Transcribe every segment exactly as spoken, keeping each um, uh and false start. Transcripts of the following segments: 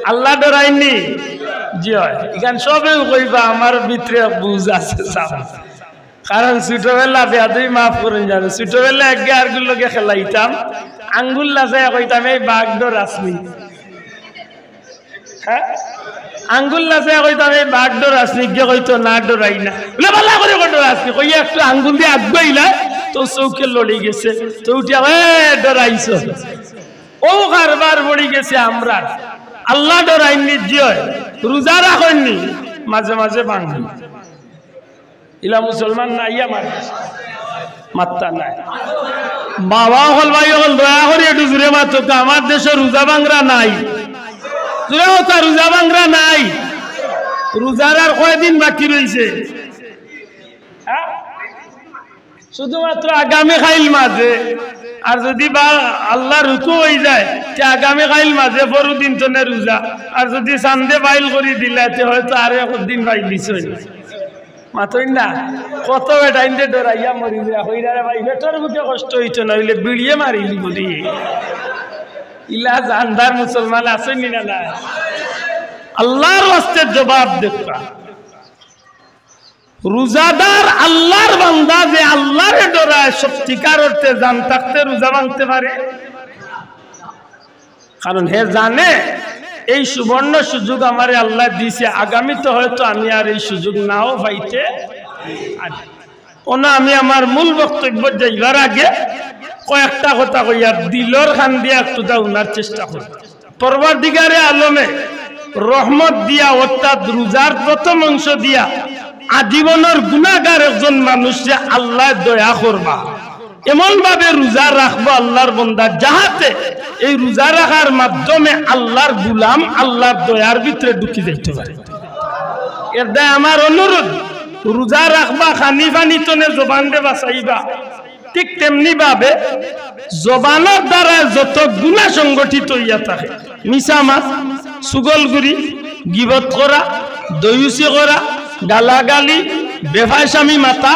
আল্লাহ ডরাইননি? জি অয়। ইখান সবেউ কইবা, আমার ভিতরে বুঝ আছে, সাব। কারণ ছোটবেলা, বেয়াদবি মাফ করইন জানো, ছোটবেলা একগে আরগুর লগে খেলাইতাম, আঙ্গুল লাচাইয়া কইতাম, "এই বাঘ ডরাসনি?" হ্যাঁ? আঙ্গুল লাচাইয়া কইতাম, "এই বাঘ ডরাসনি?" ইগে কইতো, "না, ডরাই না।" বলে, "ভালা করি কও ডরাসনি।" কইয়া একটু আঙ্গুল দি আগুয়াইলা, তো চউখে লড়ি গেছে, তো উঠিয়া, "এ, ডরাইছো।" অউ কারবার পড়ি গেছে আমরার। আল্লাহ ডরাইননি? জি অয়। রোজা রাখইননি? মাঝে মাঝে ভাঙ্গি। ইলা মুসলমান নাই আমার? মাত্তা নাই। বাবা অকল, ভাই অকল, দয়া করি একটু জুরে মাতউক্কা, আমার দেশো রোজা ভাংরা নাই। জুরে কউক্কা, রোজা ভাংরা নাই। রোজার আর কয়দিন বাকি রইছে? হ্যাঁ? শুধুমাত্র আগামী কাইল মাঝে, আর যুদি বা আল্লাহর হুকুম অইযায়, তে আগামী কাইল মাঝে, পরু দিন তনে রোজা, আর যুদি চান্দে বাইল করি দিলায়, তে হয়তো আরো একদিন পাইলিছইন। মাতইন না, কত বেটাইন্তে ডরাইয়া মরি যা, কইরা, "রে ভাই, পেটর ভুকে কষ্ট অইতো না, অইলে বিড়িয়ে মারিলি মরি।" ইলা জানদার মুসলমান আছইন নি না, না? আল্লাহর ওয়াস্তে জবাব দেউক্কা। রোজাদার আল্লাহর বান্দা যে আল্লাহরে ডরায়, সত্যিকার অর্থে জান থাকতে রোজা ভাংতে পারে? কারণ হে জানে এই সুবর্ণ সুযোগ আমারে আল্লায় দিছে, আগামীতে হয়তো আমি আর এই সুযোগ নাও পাইতে পারি। অনো আমি আমার মূল বক্তব্য যাইবার আগে কয়েকটা কথা কইয়া দিলর কান দিয়া একটু দাউনার চেষ্টা করি। পরওয়ারদিগারে আলমে রহমত দিয়া, অর্থাৎ রোজার প্রথম অংশ দিয়া আজীবনর গুনাগার একজন মানুষরে আল্লায় দয়া করবা, এমন ভাবে রোজা রাখবো আল্লাহর বন্দা, যাহাতে এই রোজা রাখার মাধ্যমে আল্লাহর গুলাম আল্লাহর দয়ার ভিতরে ঢুকি যাইতে পারে। এর দায় আমার অনুরোধ, রোজা রাখবা, খানি পানি তনে জবানরে বাচাইবা, ঠিক তেমনি ভাবে জবানর দ্বারা যত গুনা সংগঠিত অইয়া থাকে, মিছা মাত, চুগলখুরি, গিবত করা, দয়ুসি করা, গালাগালি, বেফায়সামি মাতা,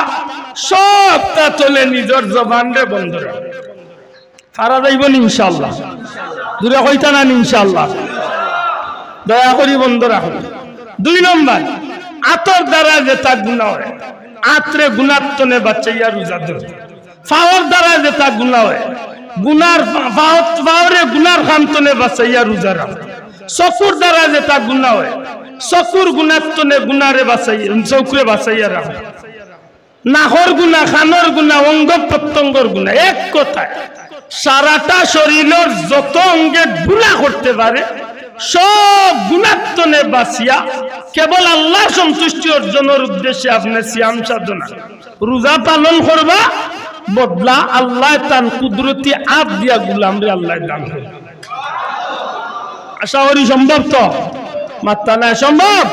সবতা তনে নিজর জবানরে বন্ধ রাখো। পারা যাইবো নি ইনশাআল্লাহ? জুরে কইতা না নি ইনশাআল্লাহ? দয়া করি বন্ধ রাখো। দুই নম্বর, আতর দ্বারা যেতা গুনা অয়, আতরে গুনার তনে বাচাইয়া রোজা ধরো। পাওর দ্বারা যেতা গুনা অয়, গুনার পা-, পাও-, পাওরে গুনার কাম তনে বাচাইয়া রোজা রাখো। চকুর দ্বারা যেতা গুনা অয়, চকুর গুনার তনে গুনারে বাচাইয়া, চকুরে বাচাইয়া রাখো। নাকর গুনা, কানর গুনা, অঙ্গ প্রত্যঙ্গর গুনা, এক কথায় সারাটা শরীরর যত অঙ্গে গুনা করতে পারে, সব গুনার তনে বাচিয়া কেবল আল্লাহর সন্তুষ্টি অর্জনর উদ্দেশ্যে আপনে সিয়াম সাধনা, রোজা পালন করবা, বদলা আল্লায় তান কুদরতি আত দিয়া গুলামরে আল্লায় দান করবা। আশা করি সম্ভব তো? মাত্তা নায়, সম্ভব?